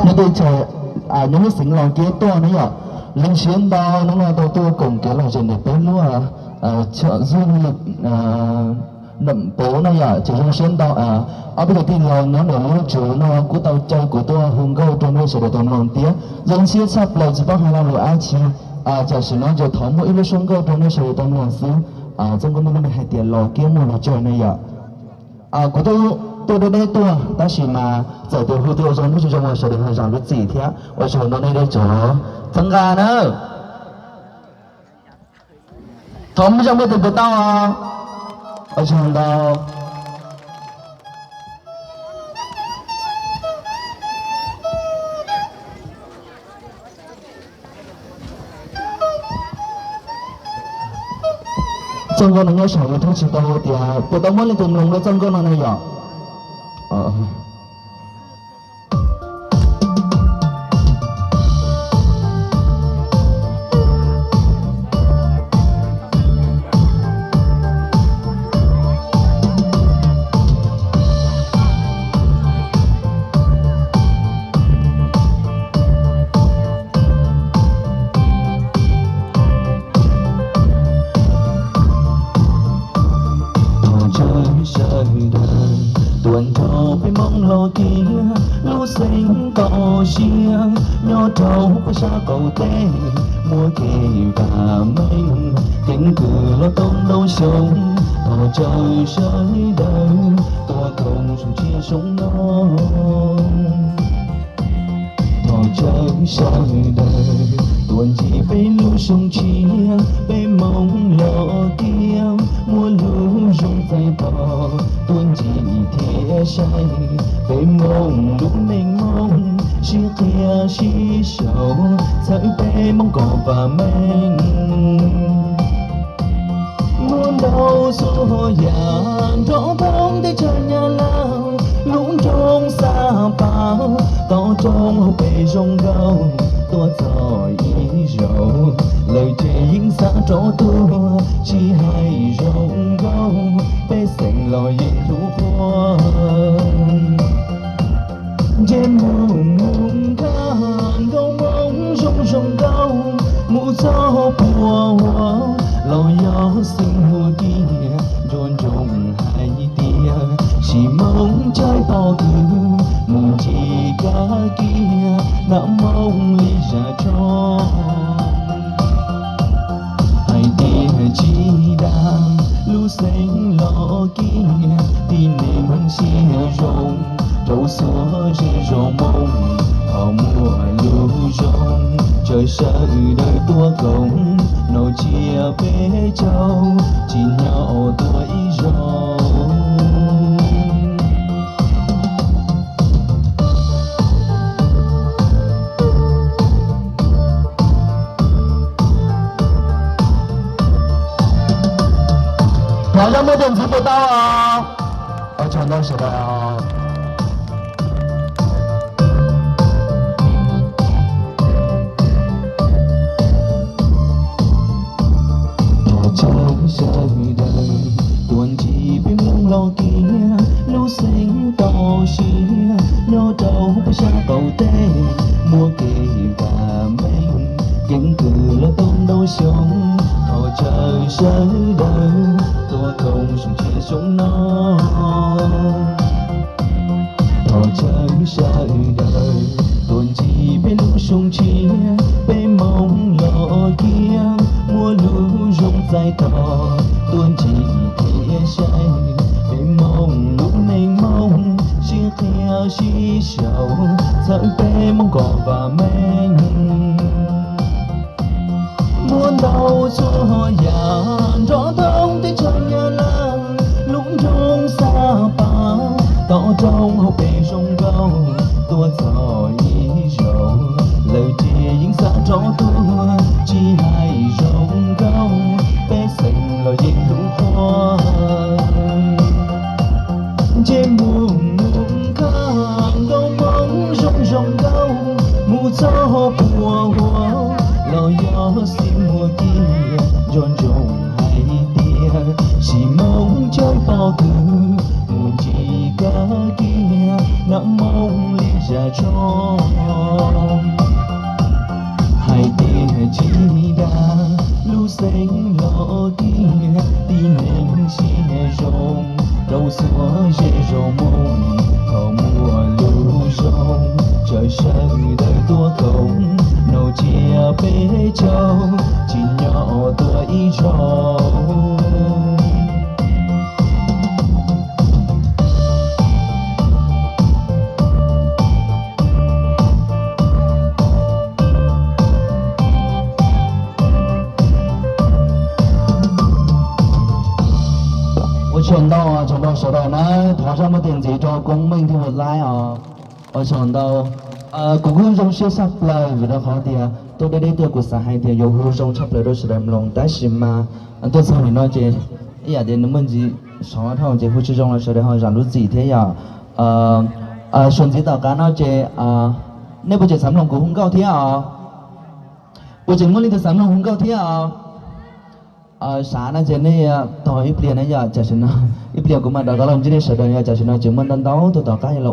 Nyob teb chaws, nyob lub xeev Los Kiab tuaj na yom. Zoo siab ntau hnub no tau tuaj koom kev lom zem ntawm peb lub chom zuj lwm Nam Puv na yom. Ces zoo siab ntau, ob peb kwv tij laus nyob ntawm lub tsev no kuj tau caw kuv tuaj hu nkauj rau nej sawv daws tau mloog thiab. Zoo siab tshaj plaws tsis paub hais lo lus dab tsi. Tam sim no ces thov muaj ib lub suab nkauj rau nej sawv daws tau mloog xwb. Txoj nkauj no lub npe hais tias Los Kiab muaj lus tsawg na yom. Kuv twb tuaj deb deb tuaj tab sis mas txawm tias hu tias zoo tsis zoo los sawv daws ho zam lub txim thiab. Ua tsaug ntau nej deb tsov txhawb nqa na. Thov muaj zoo nej tus puas tau. Ua tsaug ntau. Txoj nkauj no nyob saum YouTube tsis tau tias puas tau muaj leej twg mloog dua txoj nkauj no na yom. Thov caw sawv daws tuaj nrog peb Hmoob Los Kiab lub xeev toj siab nyob rau peb sab qaum teb muaj kev vam meej, keeb kwm los tau ntau xyoo. Thov caw sawv daws tuaj koom xyoo tshiab xyoo no. Thov caw sawv daws tuaj ntsib peb lub xyoo tshiab, peb Hmoob Los Kiab muaj lub zoo txais tos. Tuaj ntsib thiab saib peb Hmoob lub neej Hmoob sib qhia sib sau, txhawb peb Hmoob kom vam meej. Muaj ntau txhua yam nrov thoob teb chaws Nyab Laj, lub nroog Xab Pas, toj roob hauv pes zoo nkauj tuaj txog ib zaug. Lawv tsev yeej xav rov tuaj tsis hais zoo nkauj, pej xeem los yeej hlub quaj. Ntsej muag mus nkag nkauj Hmoob zoo zoo nkauj, mus txog puag huab los yog xeev Huab Kiab, nco ntsoov hais tias sim Hmoob caij pob kws mus ncig kab kiab, nam Hmoob li zaj tshoob. Hais tias tsis dag lub xeev Los Kiab, tib neeg siab zoo rau txhua zej zos Hmoob, ho muaj lub zoo caw sawv daws tuaj koom, nrog tsiaj peb caug tsim nyog tuaj ib zaug. Thov zaj muaj tus ntxiv puas tau os. Ua tsaug ntau sawv daws. Thov caw sawv daws tuaj ntsib peb Hmoob Los Kiab lub xeev toj siab nyob rau peb sab qaum teb, muaj kev vam meej, keeb kwm los tau ntau xyoo. Thov caw sawv daws tuaj koom xyoo tshiab xyoo no. Thov caw sawv daws tuaj ntsib peb lub xyoo tshiab, peb Hmoob Los Kiab muaj lub zoo txais tos. Tuaj ntsib thiab saib peb Hmoob lub neej Hmoob sib qhia sib sau, txhawb peb Hmoob kom vam meej. Muaj ntau txhua yam nrov thoob teb chaws Nyab Laj, lub nroog Xab Pas, toj roob hauv pes zoo nkauj tuaj txog ib zaug. Lawv tsev yeej xav rov tuaj tsis hais zoo nkauj, pej xeem los yeej hlub quaj. Ntsej muag mus nkag nkauj Hmoob zoo zoo nkauj, mus txog puag huab los yog xeev Huab Kiab, nco ntsoov hais tias sim Hmoob caij pob kws mus ncig kab kiab, nam Hmoob li zaj tshoob. Sawv daws tuaj koom, noj tsiab peb caug, tsim nyog tuaj ib zaug. Ua tsaug ntau, tsaug ntau sawv daws na, thov zaj muaj tes ntxiv rau Koob Meej thiab Vwm Laib os. Ua tsaug ntau. Kuv kuj zoo siab tshaj plaws vim rau qhov tias tuaj deb deb tuaj kuv xav hais tias yuav hu zoo tshaj plaws rau sawv daws mloog, tab sis mas tuaj txog nim no ces ib yam tias nws muaj ntsis sov dhau ces hu tsis zoo los sawv daws ho zam lub txim thiab yom. Suav ntxiv tom qab no ces nej puas tseem xav mloog kuv hu nkauj thiab os? Puas tseem muaj leej twg xav mloog hu nkauj thiab os? Sav no ces nej tos ib pliag na yom, tam sim no ib pliag kuv mam rov qab los ntsib nej sawv daws yom, tam sim no tseem muaj ntau ntau tus tom qab los